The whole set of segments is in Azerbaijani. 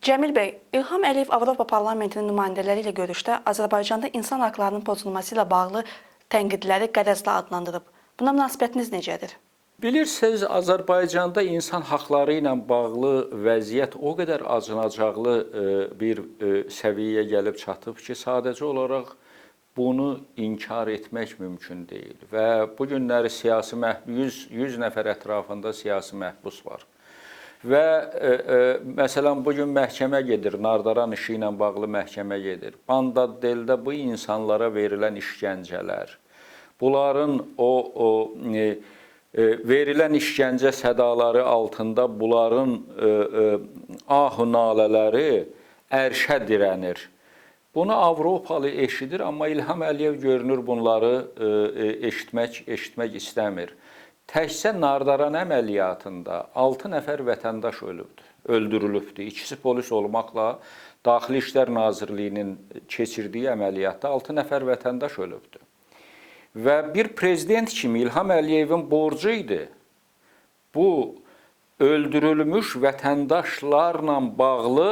Cəmil bəy, İlham Əliyev Avropa Parlamentinin nümayəndələri ilə görüşdə Azərbaycanda insan haqlarının pozulması ilə bağlı tənqidləri qərəzli adlandırıb. Buna münasibətiniz necədir? Bilirsiniz, Azərbaycanda insan haqları ilə bağlı vəziyyət o qədər acınacaqlı bir səviyyəyə gəlib çatıb ki, sadəcə olaraq bunu inkar etmək mümkün deyil. Və bu günləri siyasi 100 nəfər ətrafında siyasi məhbus var. Və məsələn, bu gün məhkəmə gedir, Nardaran işi ilə bağlı məhkəmə gedir. Bandadeldə bu insanlara verilən işgəncələr, bunların verilən işgəncə sədaları altında bunların ahu nalələri ərşə dirənir. Bunu Avropalı eşidir, amma İlham Əliyev görünür bunları eşitmək istəmir. Təkcə Nardaran əməliyyatında 6 nəfər vətəndaş ölübdür, öldürülübdür. İkisi polis olmaqla Daxili İşlər Nazirliyinin keçirdiyi əməliyyatda 6 nəfər vətəndaş ölübdür. Və bir prezident kimi İlham Əliyevin borcu idi bu öldürülmüş vətəndaşlarla bağlı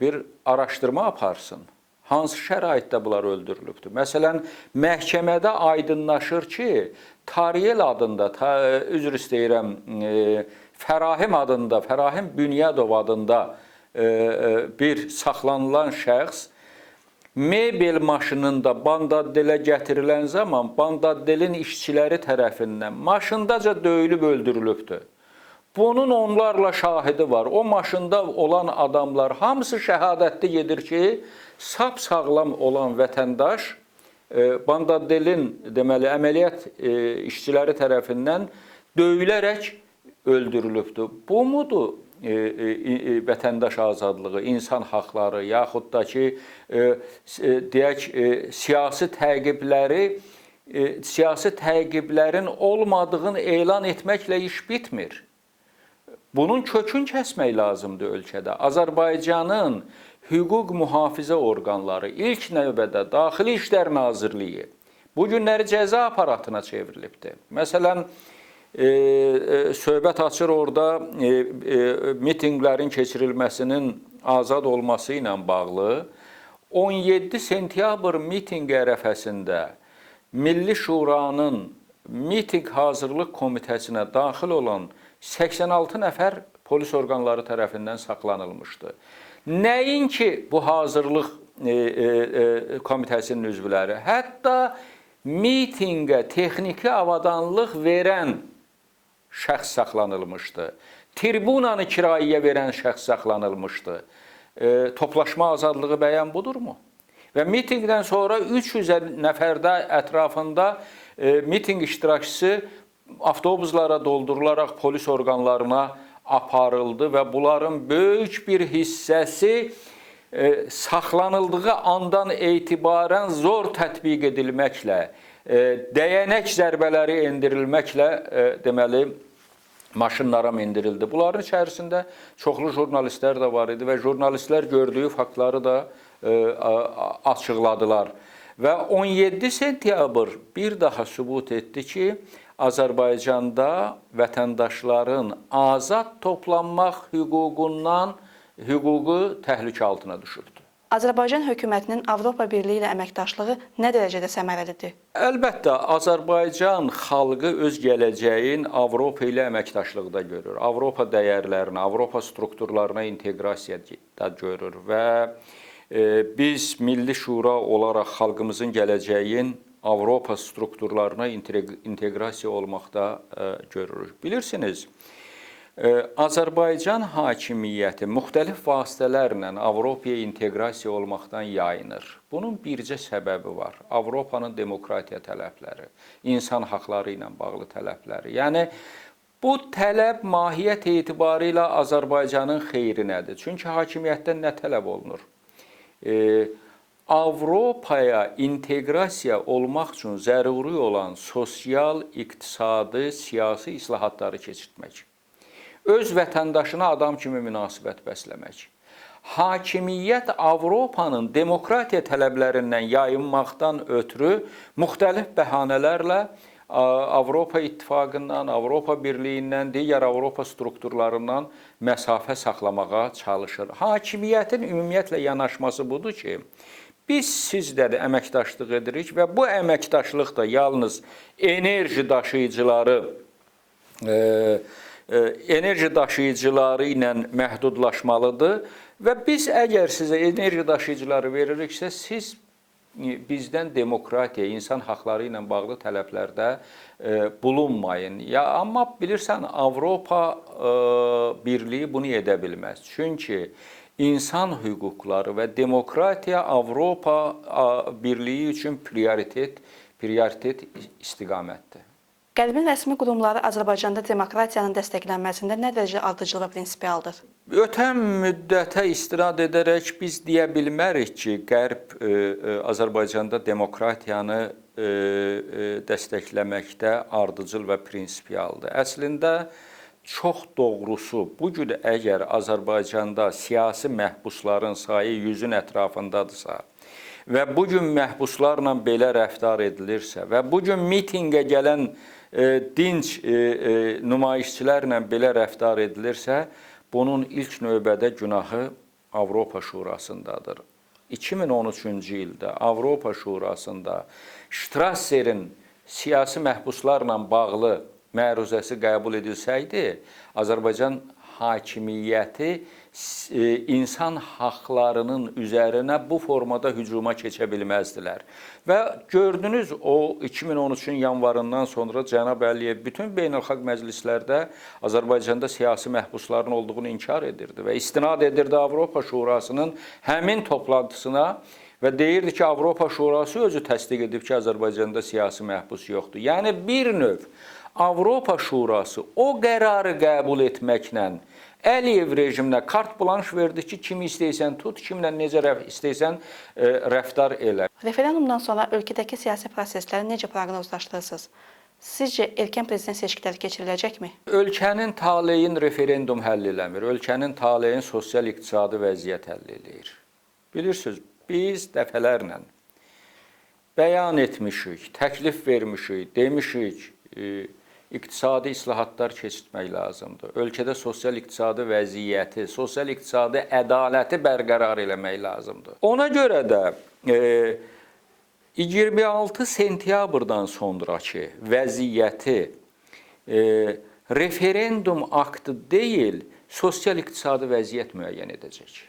bir araşdırma aparsın. Hansı şəraitdə bunlar öldürülübdür? Məsələn, məhkəmədə aydınlaşır ki, Tariel adında, üzr istəyirəm, Fərahim adında, Fərahim Bünyadov adında bir saxlanılan şəxs mebel maşınında Bandadelə gətirilən zaman Bandadelin işçiləri tərəfindən maşındaca döyülüb öldürülübdür. Bunun onlarla şahidi var. O maşında olan adamlar hamısı şəhadətli gedir ki, sap sağlam olan vətəndaş Bandadelin deməli əməliyyat işçiləri tərəfindən döyülərək öldürülübdür. Bu mudur vətəndaş azadlığı, insan haqları, yaxud da ki, deyək, siyasi təqibləri, siyasi təqiblərin olmadığını elan etməklə iş bitmir. Bunun kökünü kəsmək lazımdır ölkədə. Azərbaycanın hüquq mühafizə orqanları, ilk növbədə Daxili İşlər Nazirliyi bu günləri cəza aparatına çevrilibdir. Məsələn, söhbət açır orada mitinqlərin keçirilməsinin azad olması ilə bağlı 17 sentyabr mitinqi ərəfəsində Milli Şuranın mitinq hazırlıq komitəsinə daxil olan 86 nəfər polis orqanları tərəfindən saxlanılmışdı. Nəinki bu hazırlıq komitəsinin üzvləri, hətta mitinqə texniki avadanlıq verən şəxs saxlanılmışdı. Tribunanı kirayəyə verən şəxs saxlanılmışdı. Toplaşma azadlığı bəyan budurmu? Və mitinqdən sonra 300 nəfərdə ətrafında mitinq iştirakçısı avtobuslara doldurularaq polis orqanlarına aparıldı və bunların böyük bir hissəsi saxlanıldığı andan etibarən zor tətbiq edilməklə, dəyənək zərbələri endirilməklə deməli maşınlara mindirildi. Bunların içərisində çoxlu jurnalistlər də var idi və jurnalistlər gördüyü faktları da açıqladılar. Və 17 sentyabr bir daha sübut etdi ki, Azərbaycanda vətəndaşların azad toplanmaq hüququ təhlükə altına düşübdür. Azərbaycan hökumətinin Avropa Birliyi ilə əməkdaşlığı nə dərəcədə səmərəlidir? Əlbəttə, Azərbaycan xalqı öz gələcəyin Avropa ilə əməkdaşlıqda görür. Avropa dəyərlərini, Avropa strukturlarına inteqrasiyada görür və biz Milli Şura olaraq xalqımızın gələcəyin Avropa strukturlarına inteqrasiya olmaqda görürük. Bilirsiniz, Azərbaycan hakimiyyəti müxtəlif vasitələrlə Avropaya inteqrasiya olmaqdan yayınır. Bunun bircə səbəbi var. Avropanın demokratiya tələbləri, insan haqları ilə bağlı tələbləri. Yəni, bu tələb mahiyyət etibarı ilə Azərbaycanın xeyrinədir. Çünki hakimiyyətdən nə tələb olunur? Avropaya inteqrasiya olmaq üçün zəruri olan sosial, iqtisadi, siyasi islahatları keçirtmək. Öz vətəndaşına adam kimi münasibət bəsləmək. Hakimiyyət Avropanın demokratiya tələblərindən yayınmaqdan ötürü müxtəlif bəhanələrlə Avropa İttifaqından, Avropa Birliyindən, digər Avropa strukturlarından məsafə saxlamağa çalışır. Hakimiyyətin ümumiyyətlə yanaşması budur ki, biz sizlə də əməkdaşlıq edirik və bu əməkdaşlıq da yalnız enerji daşıyıcıları enerji daşıyıcıları ilə məhdudlaşmalıdır və biz əgər sizə enerji daşıyıcıları veririksə, siz bizdən demokratiya, insan haqları ilə bağlı tələblərdə bulunmayın. Ya amma bilirsən, Avropa Birliyi bunu edə bilməz. Çünki insan hüquqları və demokratiya Avropa Birliyi üçün prioritet istiqamətdir. Qərbin rəsmi qurumları Azərbaycanda demokratiyanın dəstəklənməsində nə dərəcədə ardıcıl və prinsipialdır? Ötən müddətə istinad edərək biz deyə bilmərik ki, Qərb Azərbaycanda demokratiyanı dəstəkləməkdə ardıcıl və prinsipialdır. Əslində çox doğrusu, bu gün əgər Azərbaycanda siyasi məhbusların sayı 100-ün ətrafındadırsa və bu gün məhbuslarla belə rəftar edilirsə və bu gün mitinqə gələn dinc nümayişçilərlə belə rəftar edilirsə, bunun ilk növbədə günahı Avropa Şurasındadır. 2013-cü ildə Avropa Şurasında Strasserin siyasi məhbuslarla bağlı məruzəsi qəbul edilsəydi, Azərbaycan hakimiyyəti insan haqlarının üzərinə bu formada hücuma keçə bilməzdilər. Və gördünüz, o 2013-ün yanvarından sonra cənab Əliyev bütün beynəlxalq məclislərdə Azərbaycanda siyasi məhbusların olduğunu inkar edirdi və istinad edirdi Avropa Şurasının həmin toplantısına və deyirdi ki, Avropa Şurası özü təsdiq edib ki, Azərbaycanda siyasi məhbus yoxdur. Yəni bir növ Avropa Şurası o qərarı qəbul etməklə Əliyev rejiminə kart blanş verdi ki, kimi istəyirsən tut, kimlə necə istəyirsən rəftar elə. Referendumdan sonra ölkədəki siyasi prosesləri necə proqnozlaşdırırsınız? Sizcə erkən prezident seçkiləri keçiriləcəkmi? Ölkənin taleyin referendum həll eləmir. Ölkənin taleyin sosial-iqtisadi vəziyyət həll eləyir. Bilirsiniz, biz dəfələrlə bəyan etmişik, təklif vermişik, demişik, iqtisadi islahatlar keçirtmək lazımdır. Ölkədə sosial-iqtisadi vəziyyəti, sosial-iqtisadi ədaləti bərqərar eləmək lazımdır. Ona görə də 26 sentyabrdan sonrakı vəziyyəti referendum aktı deyil, sosial-iqtisadi vəziyyət müəyyən edəcək.